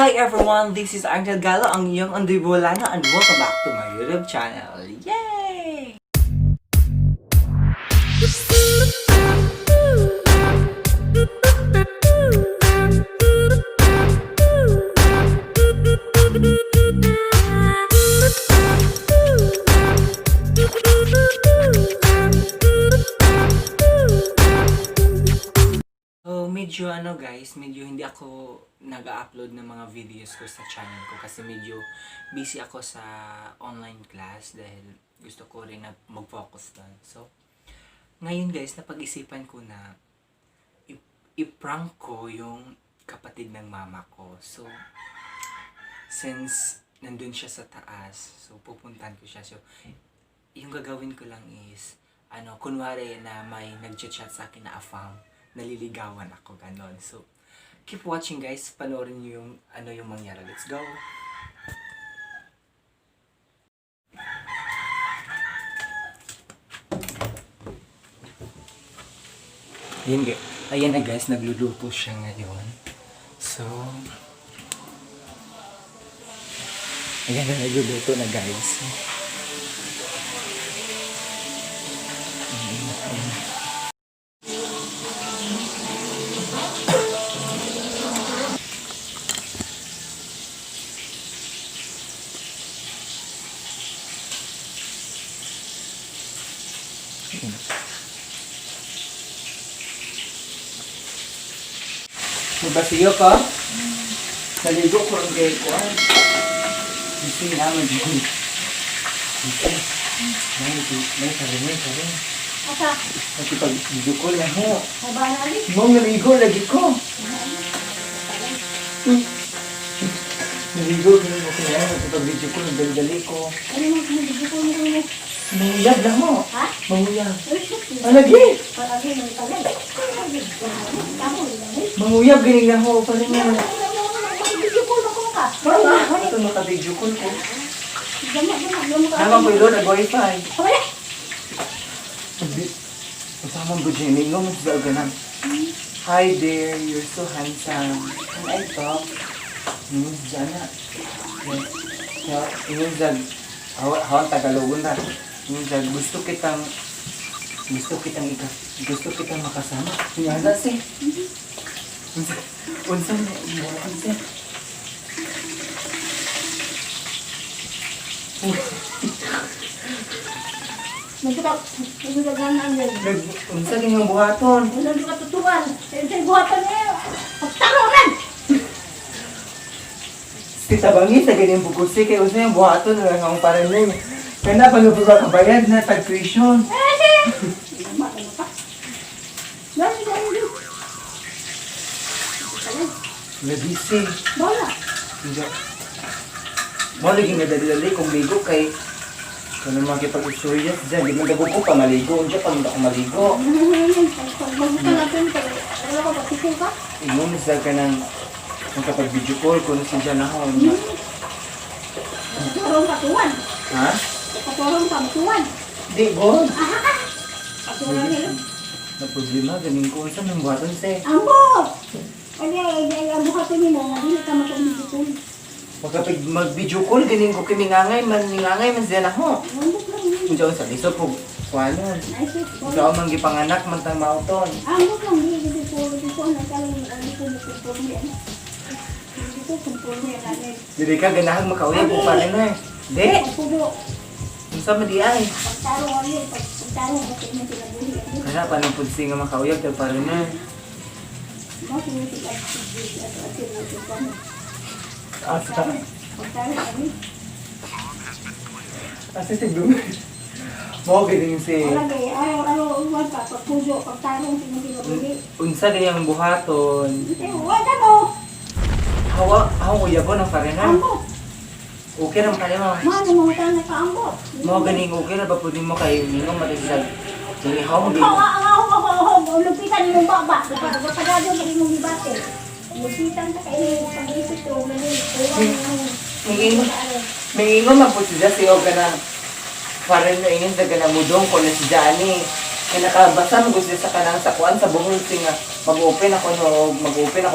Hi everyone, this is Angel Galo, ang iyong Andoy Bolano, and welcome back to my YouTube channel. Yay! So, medyo ano guys, medyo hindi ako nag-upload ng mga videos ko sa channel ko kasi medyo busy ako sa online class dahil gusto ko rin na mag-focus doon. So, ngayon guys, napag-isipan ko na i-prank ko yung kapatid ng mama ko. So, since nandun siya sa taas, so pupuntahan ko siya. So, yung gagawin ko lang is, ano, kunwari na may nag-chat sa akin na afam, naliligawan ako, ganon. So, keep watching guys, panoorin niyo yung ano yung mangyari. Let's go! Ayan, ayan na guys, nagluluto siya ngayon. So, ayan na, nagluluto na guys. Ayan, ayan. Mabasiyo ka? Naligo ko ang gay ko. Kasi naman dyan. Kasi, may, may sabi, may sabi. Asa? Nakipag-video call na ho. Haba na rin. Mo, naligo lagi ko. Uy. Naligo, ganun mo kaya. Nakipag-video call, dali-dali ko. Ano mo kung ko mo mo? Manguyab na ho. Ha? Manguyab. Uy, sus. Ah, lagi. Palagi mo palagi. Tamo rin. Manguyab, galing na ho. Parang na. Video call ako ka. Wala. Ito naka-video call ko. Dama dama dama ka. Naman ko yun, nag-wifi. Wala. Kasama ko dyan, may mo sa ganang. Hi there, you're so handsome. Can I talk? Ingon sa na. Ingon sa, hawan Tagalogon na. Ingon sa, gusto kitang makasama. Ingon na si. Unsa, unsa, unsa, unsa. Nagkita nagkita ang yan. Nag, unsa ganyang buhaton? Wala ka tutuan. Sa buhatan eh. Pagtaronan. Si tabangi sa ganyang bukusi kay unsa yung buhaton na lang ang paranim. Kana pa nga kabayad na tag-tuition. Eh, siya. Dama dama pa. Dali dali. Nabisi. Wala. Hindi. Mo lagi nga dali-dali kung ligo kay kung makipag-istorya dyan, di man dago ko pa maligo, unsa pa man ako maligo. Pagbuka natin, wala ka pagkuko ka? Ingon sa ka ng magkapag-video call kung si dyan ako. Katurong katuwan. Ha? Katurong katuwan. Di, god. Katuwan nila. Na problema, ganing ko unsa nang buhaton se. Ambo! Ay, ay, ay, ang buhatin nimo, nga dili ka makabigitun. Magkapag mag-video call ganing ko kay mingangay man mingangay man siya ako. Ambot lang yun. Unsa unsa lisod po kuanon. Nice. Unsa man gipanganak man tang mauton. Ambot lang, di di ko, di ko, nagkaroon, di ko, di ko, di ko, kumpulmi, ano. Dili ka ganahan makauyab ko pa rin eh. Di, Pagpubo, unsa man di ay. pagtarong, ano, pagtarong, kasi mo sinabuhi, ano. Kana pa nang pudsi nga makauyab kay pa rin eh. Mo sinisigad, at at at Asa ta? Pagtarong, ano. Asa si Blue? Mo ganing si Wala kay araw araw uwan pa pagpuso pagtarong sinabuhi. unsa gayang buhaton. Eh, wala mo. Hawa, hawa uyabon ang parena. Ambot. Okay ra man kayo mo. Mano mo tan ka ambot. Mo ganing okay ra ba pud nimo kay ningo matisag. Dili hawa mo Ako ako ako ako lupitan imong baba. Pagado mo imong gibate. Lupitan ta kay imong pag-isip ko mali. Mingingo mingingo man pud siya si og kanang parang na ingin sa ganang mudong ko na si Johnny. Kaya nakabasa mo gusto sa kanang sa kuan sa buhol si nga Mag-open ako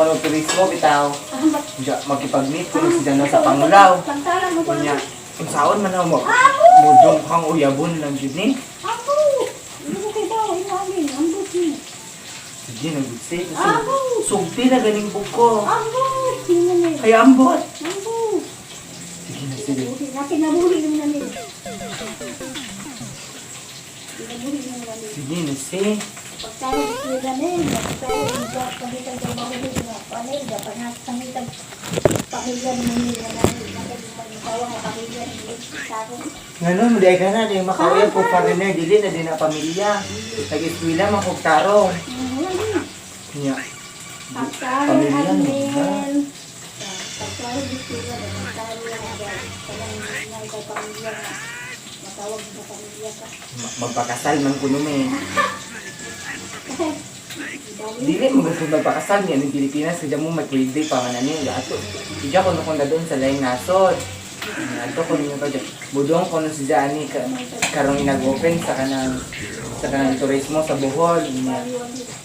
no turismo bitaw. Ah, ba't? Diya, magkipag-meet ko si Jano sa Pangulaw. Pagtalan mo ba? Unya, unsaon man ako mo. Amo! Mudong kang uyabon lang jud ni. Amo! Hindi ko kay bawo, inamin. Ang buti. Sige, nagutsi. Amo! Sugti na ganing buko. Ang buti na ni. Kaya ambot. Ang buti. Sige na, sige. Kinabuhi mo na ni. Kinabuhi mo na ni. Sige na, sige. Pagtalan ko na ni. Pagtalan ko pagitan ko mahuhuli na. Panay, dapat na pangitan. Pamilya mo nila na ni. Nagkaroon nga pamilya ni. Sarong. Nganon, di ka na, di makauyab ko foreigner, dili na din na pamilya. Nag-eskwela man kog tarong. Nya, Pagtalan Pamilya mo, Arnel. Pagtalan dito na. Pagtalan na. Kanang nga pamilya nga. Matawag na pamilya ka. Magpakasal man kuno me. Dali. Dili mo gusto magpakasal niya ng Pilipinas kaya mo may pwede pa man ani ato. Ija ko kung doon sa laing nasod. Ato ko ninyo ka dyan. Budong ko no si Jani ka, karong inag-open sa kanang turismo sa Bohol. Nya,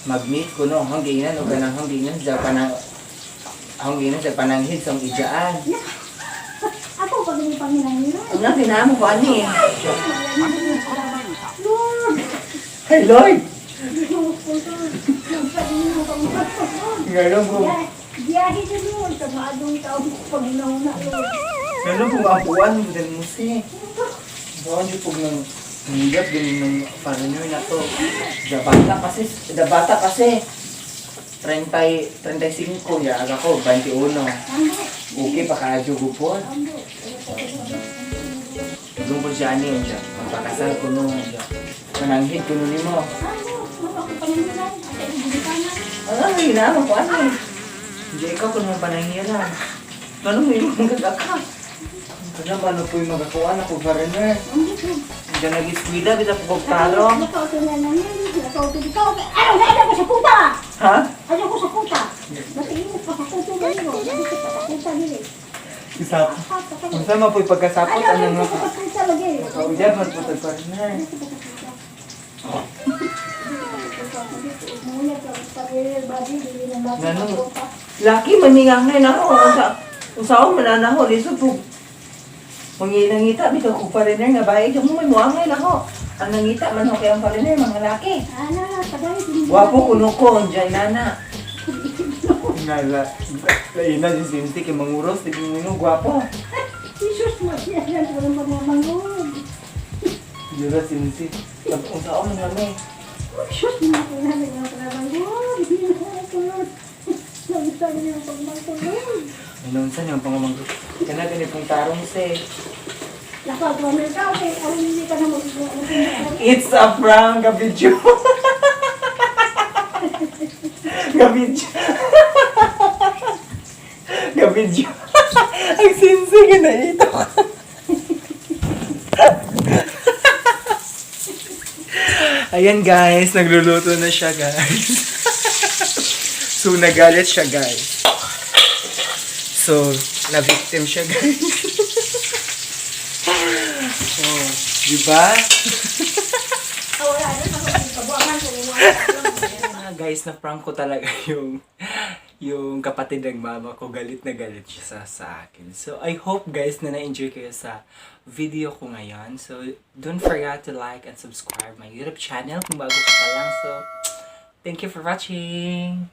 mag-meet ko no hangginan o kanang hangginan sa panang hangginan sa pananghid sa ijaan. Ako pag may panginahina. Ang nga tinamo ko ani. Lord! Hey Lord. Ngano ko Biyahe na Lord, sa maadong taong Panginoon na Lord. ngano kung ampuan mo din mo si. Buwan yung pag nang nangyap din ng foreigner na to. Da bata kasi. 30, 35 ya, aga ko, 21. Ambo, Okay, pa kaadyo gupon. ambo. Doon ko siya ani, siya. Magpakasal ko no, siya. Mananghid ko no nimo. Ambo, ako panginahina. Ate, hindi ka na. Ano, hinama ko ano. Hindi ikaw kung naman pananghira. Ano mo yung magagaka? Kaya paano po yung magakuha na ko foreigner? Ambo, Lord. Diyan nag-eskwila, kita po kog tarong. Nakauto na namin. Nakauto dito. Ano, ano ko sa puta? Ha? Ano ko sa puta? Basta imo pa sa puta nilo. Basta pa sa puta nilo. Isa. Unsa man po'y pagkasapot, Ano, ano ano nga ko sa puta lagi? Kauyab man po tag foreigner. Ngano? Laki maningangay na ako. Unsa unsaon man na ako lisod po. Manginangita bitaw kog foreigner nga bae mo may muangay na ako. Ang nangita man ako kay ang foreigner mga laki. Wapo kuno ko diyan nana. Nala, laina si Sinti kay manguros di mo gwapo. Jesus mo siya yan walang pagmamanggol. Dira Sinti. Unsaon man nami. Jesus mo na lang ang pagmamanggol. Nagustuhan niyo ang pagmamanggol. Ano unsa niyang pangamanggo? Kana gani pong tarong se. Lakaw ko Amerika, okay, aron hindi ka na mag It's a prank, kabidyo. Kabidyo. Kabidyo. Ang sinsi ka na ito. Ayan guys, nagluluto na siya guys. So nagalit siya guys. So, na-victim siya guys. Oh, di ba? Wala na kabuangan ko. Mga guys, na-prank ko talaga yung kapatid ng mama ko. Galit na galit siya sa akin. So, I hope guys na na-enjoy kayo sa video ko ngayon. So, don't forget to like and subscribe my YouTube channel kung bago ka pa lang. So, thank you for watching!